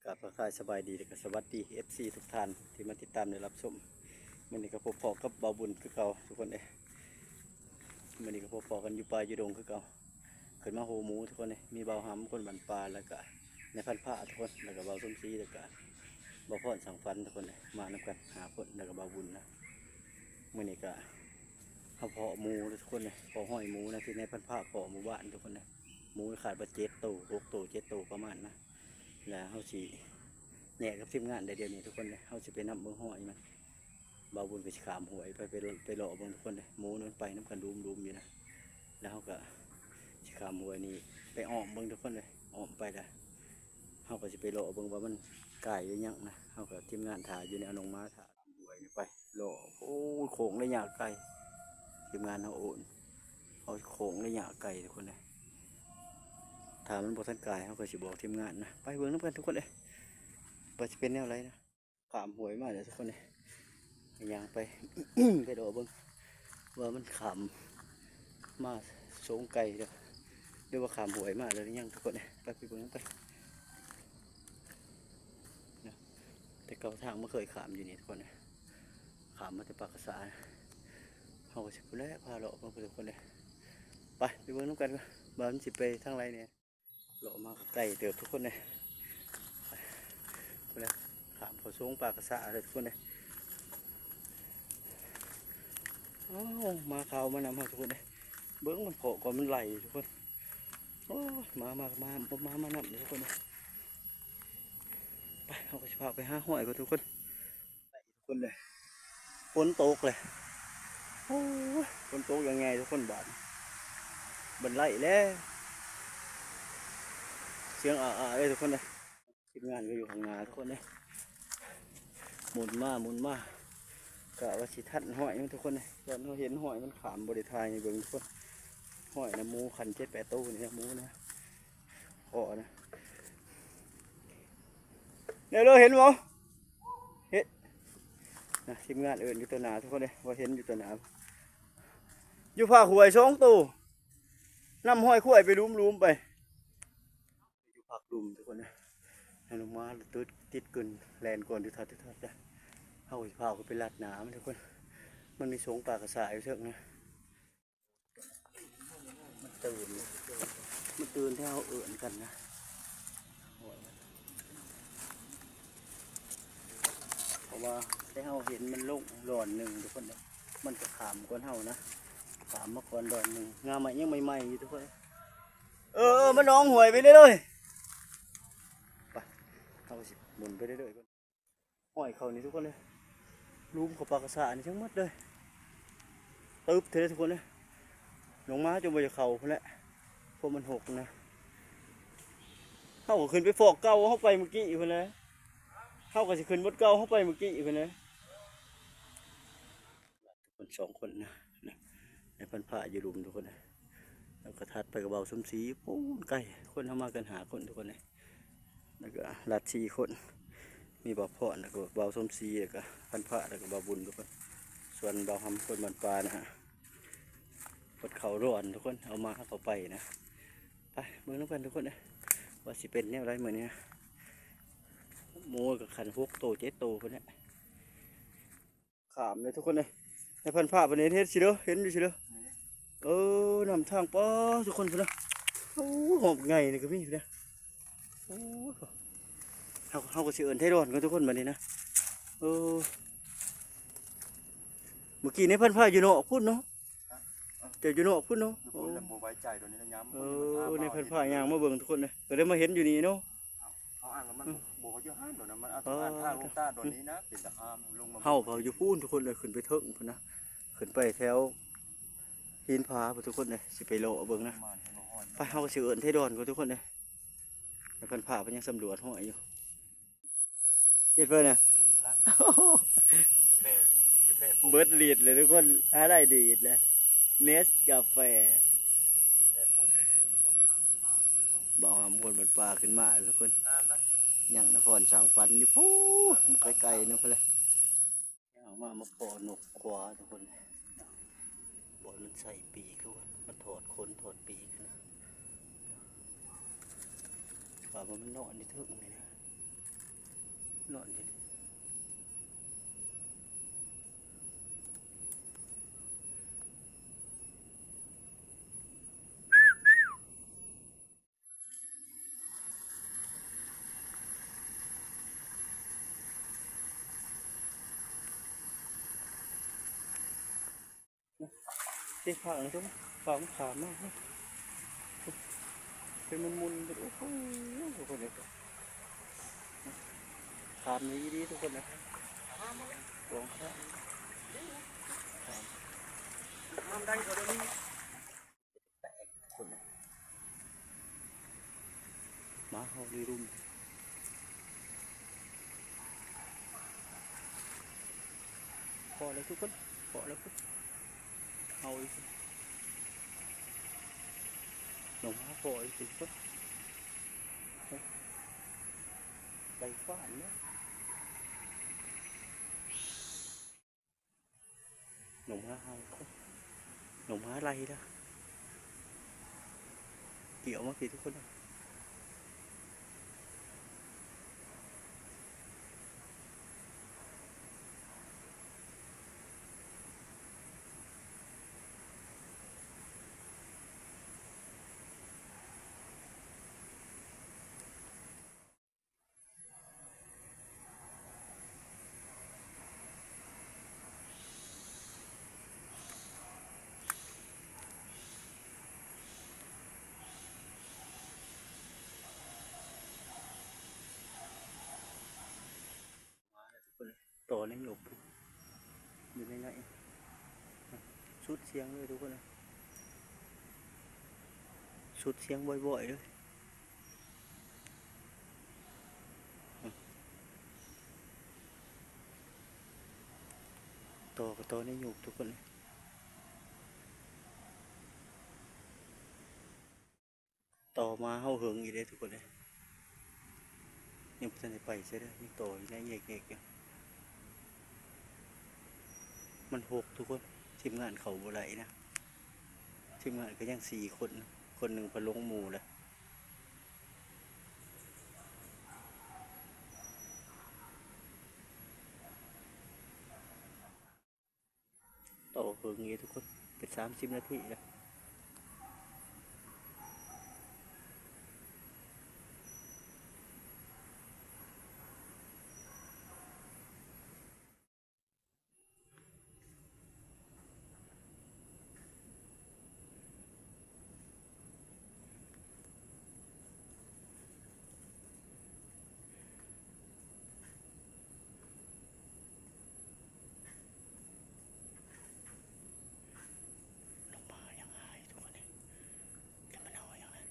ກາບທັກທາຍສະບາຍດີ ແລະກະສະຫວັດດີ ເອັຟຊີ ທຸກທ່ານທີ່ມາຕິດຕາມ ແລະ ຮັບຊົມ. ມື້ນີ້ກະພົບພໍ້ກັບບ່າວບຸນຄືເກົ່າທຸກຄົນເອີຍ. ມື້ນີ້ກະພົບພໍ້ກັນຢູ່ປ່າຢູ່ດົງຄືເກົ່າ. ຂຶ້ນມາໂຫໝູທຸກຄົນເອີຍ. ມີບ່າວຫຳຄົນບ້ານປ່າ ແລະກະນາຍພັນພ້າທຸກຄົນ ແລະກະບ່າວສົມສີ ແລະກະບ່າວພອນສັງຝັນທຸກຄົນເອີຍ. ມານຳກັນຫ້າຄົນ ແລະກະບ່າວບຸນນະ. ມື້ນີ້ກະ ເຮົາເພາະໝູທຸກຄົນເອີຍ. ເພາະຮ້ອຍໝູນະ ທີ່ນາຍພັນພ້າເພາະໝູບ້ານທຸກຄົນເອີຍ. ໝູຂາດໄປເຈັດໂຕ ຫົກໂຕ ເຈັດໂຕປະມານນະ. ແລະເຮົາຊິແຍກກັບທີມງານໄດ້ດຽວນີ້ທຸກຄົນເອີຍ. ເຮົາຊິໄປນຳເບິ່ງຮ້ອຍມັນ. ບ່າວບຸນກະຊິຂ້າມຫ້ວຍໄປ ໄປ ໄປເລາະເບິ່ງທຸກຄົນເອີຍ. ໝູມັນໄປນຳກັນດຸມໆຢູ່ນະ. ແລະເຮົາກະຊິຂ້າມຫ້ວຍນີ້ໄປອ້ອມເບິ່ງທຸກຄົນເອີຍ. ອ້ອມໄປລະ ເຮົາກະຊິໄປເລາະເບິ່ງວ່າມັນກາຍຫຼືຍັງນະ. ເຮົາກະທີມງານຖ້າຢູ່ນີ້ ເອົານ້ອງໝາຖ້າ ຫ້ວຍນີ້ໄປເລາະ. ໂອ້ຍ ໂຄ້ງໄລຍະໄກ. ທີມງານເຮົາໂອນ ເຮົາໂຄ້ງໄລຍະໄກທຸກຄົນເອີຍ. ຖ້າມັນບໍ່ທັນກາຍ ເຮົາກະຊິບອກທີມງານນະ. ໄປເບິ່ງນຳກັນທຸກຄົນເອີຍ ວ່າຊິເປັນແນວໃດນະ. ຂ້າມຫ້ວຍມາແລ້ວທຸກຄົນເອີຍ. ຍ່າງໄປ ໄປເລາະເບິ່ງວ່າມັນຂ້າມມາໂສງໄກເດີ ຫຼືວ່າຂ້າມຫ້ວຍມາແລ້ວຫຼືຍັງທຸກຄົນເອີຍ. ໄປ ໄປເບິ່ງນຳກັນ. ແຕ່ເກົ່າທາງມັນເຄີຍຂ້າມຢູ່ນີ້ທຸກຄົນເອີຍ. ຂ້າມມາແຕ່ປາກກະສາ. ເຮົາກະຊິພຸ້ນແຫຼະ ພາເລາະເບິ່ງທຸກຄົນເອີຍ. ໄປ ໄປເບິ່ງນຳກັນວ່າມັນຊິໄປທາງໃດແດ່. ເລາະມາກະໄກເຕີບທຸກຄົນເອີຍ. ພຸ້ນນະ ຂ້າມເຂົ້າໂສງປາກກະສາເລີຍທຸກຄົນເອີຍ. ອ້າວ ໝາຂາວມານຳເຮົາທຸກຄົນເອີຍ. ເບິ່ງມັນເພາະກ່ອນມັນໄລ່ທຸກຄົນ. ໂອ້ຍ ໝາ ໝາ ໝາ ໝາ ໝາມານຳທຸກຄົນເອີຍ. ໄປ ເຮົາກະຊິພາໄປຫາຫ້ອຍກ່ອນທຸກຄົນ. ໄປທຸກຄົນເອີຍ. ຝົນຕົກເລີຍ. ໂອ້ຍ ຝົນຕົກຢ່າງໃຫຍ່ທຸກຄົນບາດນີ້. ມັນໄລ່ແລ້ວ. ສຽງອາໆເລີຍທຸກຄົນເອີຍ. ທີມງານກະຢູ່ຂ້າງໜ້າທຸກຄົນເອີຍ. ໝູນມາໝູນມາ ກະວ່າຊິທັນຫ້ອຍມັນທຸກຄົນເອີຍ. ຕອນເຮົາເຫັນຫ້ອຍມັນຂ້າມ ບໍ່ໄດ້ຖ່າຍໃຫ້ເບິ່ງທຸກຄົນ. ຫ້ອຍນະ ໝູຄັນເຈັດແປດໂຕນີ້ນະ ໝູນະ ພໍ້ນະ. ແນວເລີ ເຫັນບໍ່? ເຫັນນະ. ທີມງານເອີ້ນຢູ່ຕໍ່ໜ້າທຸກຄົນເອີຍ ວ່າເຫັນຢູ່ຕໍ່ໜ້າ. ຢູ່ພາກຫ້ວຍສອງໂຕ ນຳຫ້ອຍຄວາຍໄປຫຼຸມໆໄປ. ຢູ່ພາກລຸ່ມທຸກຄົນເອີຍ. ໃຫ້ລົງມາຕິດ ຕິດກຶນແລ່ນກ່ອນ ຕິດທັດ ຕິດທັດເດີ. ເຮົາຊິພາເຂົາໄປລັດໜ້າມັນທຸກຄົນ. ມັນມີໂສງປາກກະສາຢູ່ເທິງນະ. ມັນຕື່ນ ມັນຕື່ນແທ້ເຮົາເອີ້ນກັນນະ. ເພາະວ່າແຕ່ເຮົາເຫັນມັນລົງດອນໜຶ່ງທຸກຄົນເດີ. ມັນກະຂ້າມກ່ອນເຮົານະ. ຂ້າມມາກ່ອນດອນໜຶ່ງ. ງ່າໄມ້ຍັງໃໝ່ໆຢູ່ທຸກຄົນ. ເອີ ມັນໜອງຫ້ວຍໄປເລື້ອຍໆ. ໄປ ເຮົາກະຊິໝູນໄປເລື້ອຍໆກ່ອນ. ຫ້ອຍເຂົ້ານີ້ທຸກຄົນເອີຍ. ຫຼຸມເຂົ້າປາກກະສານີ້ທັງໝົດເລີຍ. ຕຶບເທື່ອທຸກຄົນເອີຍ. ລົງມາຈົນບໍ່ຢາກເຂົ້າພຸ້ນແຫຼະ ເພາະມັນຫົກນະ. ເຮົາກະຂຶ້ນໄປຟອກເກົ່າເຮົາໄປມື້ກີ້ພຸ້ນແຫຼະ. ເຮົາກະຊິຂຶ້ນບ່ອນເກົ່າເຮົາໄປມື້ກີ້ພຸ້ນແຫຼະ. ຄົນສອງຄົນນະ ນະ ໃນພັນພາຢູ່ລຸ່ມທຸກຄົນນະ. ແລ້ວກະຖັດໄປກະບ່າວສົມສີ ພຸ້ນໄກ. ຄົນເຮົາມາກັນຫ້າຄົນທຸກຄົນເອີຍ. ແລ້ວກະລັດສີ່ຄົນ ມີບ່າວພອນ ແລ້ວກະບ່າວສົມສີ ແລ້ວກະພັນພາ ແລ້ວກະບ່າວບຸນທຸກຄົນ. ສ່ວນບ່າວຫຳຄົນບ້ານປ່ານະ ເພິ່ນເຂົ້າດອນທຸກຄົນ ເອົາມາເຂົ້າໄປນະ. ໄປເບິ່ງນຳກັນທຸກຄົນເອີຍ ວ່າຊິເປັນແນວໃດມື້ນີ້ນະ. ໝູກະຄັນຫົກໂຕເຈັດໂຕພຸ້ນແຫຼະ. ຂ້າມເລີຍທຸກຄົນເອີຍ. ໃນພັນພາເພິ່ນເຮັດ ເຮັດຊິເດີ ເຫັນຢູ່ຊິເດີ. ເອີ ນຳທາງ ປາ ທຸກຄົນພຸ້ນນະ. ໂອ້ ຮອບໃຫຍ່ນີ້ກະມີພຸ້ນນະ. ໂອ້ ເຮົາ ເຮົາກະຊິເອີ້ນໄທດອນກ່ອນທຸກຄົນບາດນີ້ນະ. ເອີ ມື້ກີ້ໃນພັນພາຢູ່ນອກພຸ້ນເນາະ. ເຈົ້າຢູ່ນອກພຸ້ນເນາະ. ຢູ່ພຸ້ນລະບໍ່ໄວ້ໃຈດອກນີ້ນະ. ຍາມ ເອີ ໃນພັນພາຍ່າງມາເບິ່ງທຸກຄົນເອີຍ ກະໄດ້ມາເຫັນຢູ່ນີ້ເນາະ. ເຮົາອ່ານວ່າມັນ ເອີ ບໍ່ຢູ່ຫັ້ນດອກນະ ມັນອາດຈະ ເອີ ອ່ານທ່າລົງຕາດອນນີ້ນະ ເປັນຕາອາມລົງມາ. ເຮົາກະຢູ່ພຸ້ນທຸກຄົນເອີຍ ຂຶ້ນໄປເທິງພຸ້ນນະ ຂຶ້ນໄປແຖວຫີນຜາພຸ້ນທຸກຄົນເອີຍ ຊິໄປເລາະເບິ່ງນະ. ໄປ ເຮົາກະຊິເອີ້ນໄທດອນກ່ອນທຸກຄົນເອີຍ. ໃນພັນພາເພິ່ນຍັງສຳຫຼວດຫ້ອຍຢູ່. ເຮັດເພິ່ນນະ ເບິດລີດເລີຍທຸກຄົນ ຫາໄດ້ດີດເລີຍ ເນສກາເຟ. ບ່າວຫຳຄົນບ້ານປ່າຂຶ້ນມາທຸກຄົນ. ຍັງນະຄອນສ້າງຝັນຢູ່ພຸ້ນ ໄກໆນະພຸ້ນແຫຼະ. ຍ່າງມາ ມາພໍ້ນົກຂວາທຸກຄົນ. ບ່ອນມັນໃສ່ປີກທຸກຄົນ ມັນຖອດຂົນຖອດປີກນະ. ວ່າມັນນອນຢູ່ເທິງນີ້ນະ. ນອນຢູ່ນີ້ ເດ້ ພາກນີ້ ພາກມັນຂາມມາ ເປັນໝຸ່ນໆ ໂອ້ໂຫ ທຸກຄົນເອີຍ ຂາມນີ້ອີ່ຫຼີ ທຸກຄົນເອີຍ ຂາມ ຂາມ ມາເຮົາຢູ່ລຸ່ມ ພໍແລ້ວທຸກຄົນ ພໍແລ້ວ ເຮົາອີກ ນ້ອງມາພໍອີກທຸກຄົນ ໄດ້ຟານແລ້ວ. ໜຸ່ມຫາເຮົາ ໜຸ່ມຫາໄລ່ລະ ກ່ຽວມາພີ້ທຸກຄົນ. ຕໍ່ໃນຫຍຸກຢູ່ໃນໃນ ສຸດສຽງເລີຍທຸກຄົນ ສຸດສຽງບ່ອຍໆເລີຍ. ຕໍ່ກໍຕໍ່ໃນຫຍຸກທຸກຄົນ ຕໍ່ມາເຮົາເຫິງອີກເດ້ທຸກຄົນເອີຍ ຍັງບໍ່ທັນໄດ້ໄປໃສເດີ ຍັງຕໍ່ຢູ່ໃນແຍກໆຢູ່ ມັນຮົກທຸກຄົນ ທີມງານເຂົ້າບໍ່ໄດ້ນະ ທີມງານກໍຍັງສີ່ຄົນ ຄົນໜຶ່ງພັດລົງໝູ່ແລ້ວ. ຕໍ່ເບິ່ງຢູ່ທຸກຄົນ ເປັນສາມສິບນາທີແລ້ວ. ລົງມາຫາຫຍັງຫາຢູ່ທຸກຄົນເອີຍ ແຕ່ມັນເອົາຫຍັງນະ.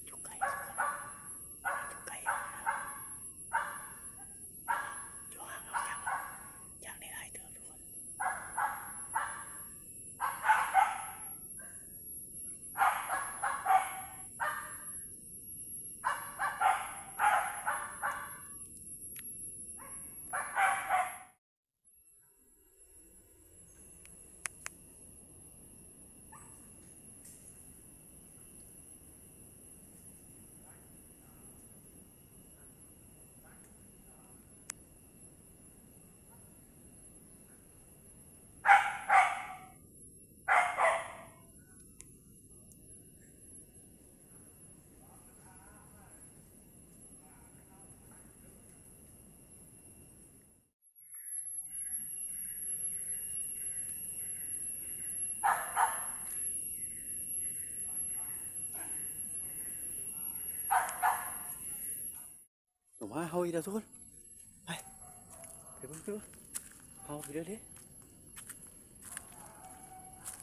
ຢູ່ໄກ ຢູ່ໄກ ຢູ່ຫ່າງອອກຈາກ ຈາກນີ້ຫຼາຍເຕີບທຸກຄົນ. ອອກມາເຮົາອີກແລ້ວທຸກຄົນ ໄປ ໄປເບິ່ງ ໄປເບິ່ງ ເຮົາອີກແລ້ວເດ້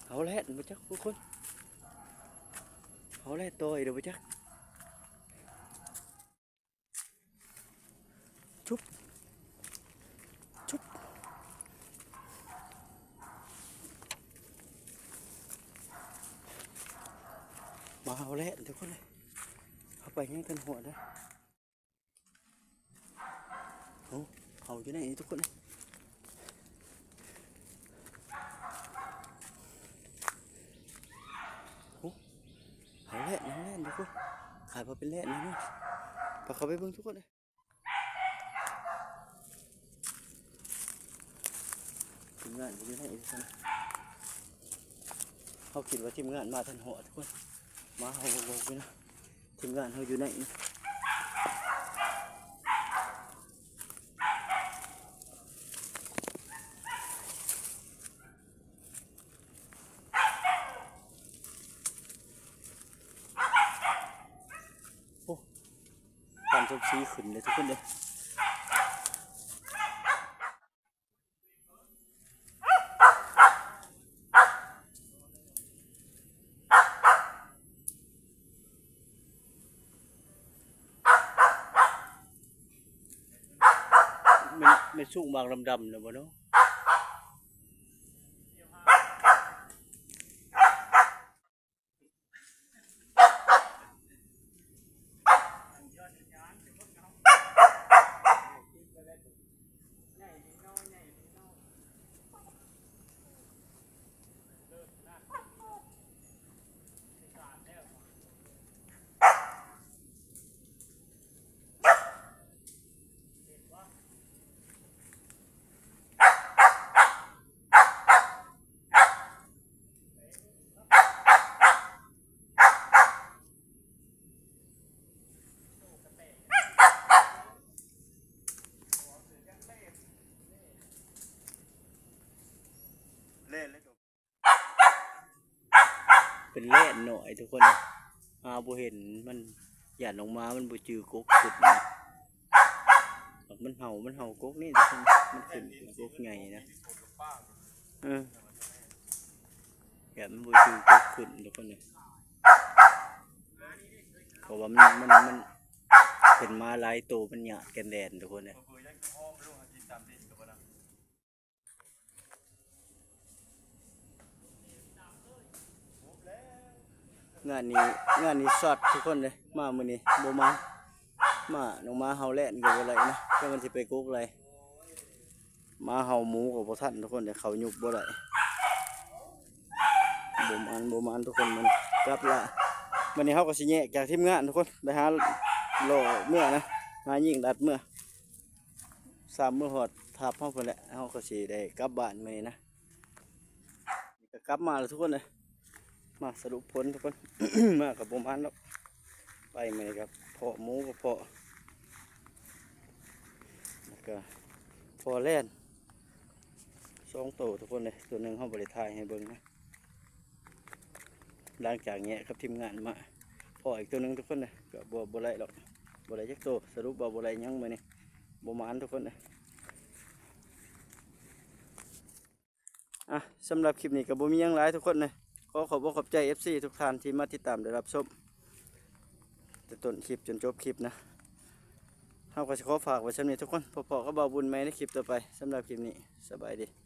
ເຮົາແລ້ວ ມາຈັກທຸກຄົນ. ເຮົາແລ່ນຕໍ່ອີກແລ້ວບໍ່ຈັກ. ຈຸບ ຈຸບ ມາເຮົາແລ່ນທຸກຄົນເລີຍ. ເຮົາໄປຍັງທັນຮອດເດີ. ໂອ້ ເຮົາຢູ່ໃນນີ້ທຸກຄົນເລີຍ. ໂອ້ ເຮົາແລ່ນ ເຮົາແລ່ນທຸກຄົນ. ຂາຍບໍ່ເປັນແລ່ນແນ່ນອນ. ພາເຂົ້າໄປເບິ່ງທຸກຄົນເລີຍ. ທີມງານຢູ່ໃນນີ້ທຸກຄົນ. ເຮົາຄິດວ່າທີມງານມາທັນຮອດທຸກຄົນ. ມາເຮົາບໍ່ ບໍ່ ບໍ່ ທີມງານເຮົາຢູ່ໃນນີ້. ໂອ້ ຄວັນສົມສີຂຶ້ນເດ້ທຸກຄົນເດ້. ແມ່ນ ແມ່ນສູງໝາກດຳໆນະບໍ່ເນາະ. ເປັນແລ່ນໜ້ອຍທຸກຄົນ. ຫາບໍ່ເຫັນມັນ ຢ້ານອອກມາມັນບໍ່ຈື່ກົກຂຶ້ນນະ. ມັນເຫົ່າ ມັນເຫົ່າກົກນີ້ທຸກຄົນ. ມັນຂຶ້ນເປັນກົກໃຫຍ່ນະ. ເອີ ຢ້ານມັນບໍ່ຈື່ກົກຂຶ້ນທຸກຄົນເອີຍ. ເພາະວ່າມັນ ມັນ ມັນເຫັນມາຫຼາຍໂຕ ມັນຍາດກັນແລ່ນທຸກຄົນເອີຍ. ງານນີ້ ງານນີ້ຊັອດທຸກຄົນເດ້. ມາມື້ນີ້ບໍ່ມາ ມາ ນ້ອງໝາເຮົາແລ່ນກໍບໍ່ໄດ້ນະ ແຕ່ມັນຊິໄປກົກໄລ. ໝາເຫົ່າ ໝູກໍບໍ່ທັນທຸກຄົນເດ້ ເຂົາຍຸບບໍ່ໄດ້. ບໍ່ໝານ ບໍ່ໝານທຸກຄົນ. ມື້ນີ້ກັບລະ ມື້ນີ້ເຮົາກໍຊິແຍກຈາກທີມງານທຸກຄົນ ໄປຫາລໍ້ເມືອນະ ຫາຍິງດັດເມືອ ຊ້ຳເມືອຮອດທັບເຮົາພຸ້ນແຫຼະ. ເຮົາກໍຊິໄດ້ກັບບ້ານມື້ນີ້ນະ. ກໍກັບມາແລ້ວທຸກຄົນເອີຍ. ມາສະຫຼຸບຜົນທຸກຄົນ ມາກໍບໍ່ໝານດອກ. ໄປມື້ນີ້ກໍເພາະໝູກໍເພາະ ແລ້ວກໍພໍແລ່ນສອງໂຕທຸກຄົນເອີຍ. ໂຕໜຶ່ງເຮົາບໍ່ໄດ້ຖ່າຍໃຫ້ເບິ່ງນະ ຫຼັງຈາກແຍກກັບທີມງານມາ ພໍອີກໂຕໜຶ່ງທຸກຄົນເອີຍ. ກໍບໍ່ ບໍ່ໄດ້ດອກ ບໍ່ໄດ້ຈັກໂຕ. ສະຫຼຸບວ່າບໍ່ໄດ້ຫຍັງມື້ນີ້ ບໍ່ໝານທຸກຄົນເອີຍ. ອ່ະ ສຳລັບຄລິບນີ້ກໍບໍ່ມີຫຍັງຫຼາຍທຸກຄົນເອີຍ. ຂໍຂອບອົກຂອບໃຈເອັຟຊີທຸກທ່ານທີ່ມາຕິດຕາມ ແລະ ຮັບຊົມແຕ່ຕົ້ນຄລິບຈົນຈົບຄລິບນະ. ເຮົາກໍຊິຂໍຝາກໄວ້ສ່ຳນີ້ທຸກຄົນ. ພໍ້ກັບບ່າວບຸນໃໝ່ໃນຄລິບຕໍ່ໄປ. ສຳລັບຄລິບນີ້ ສະບາຍດີ.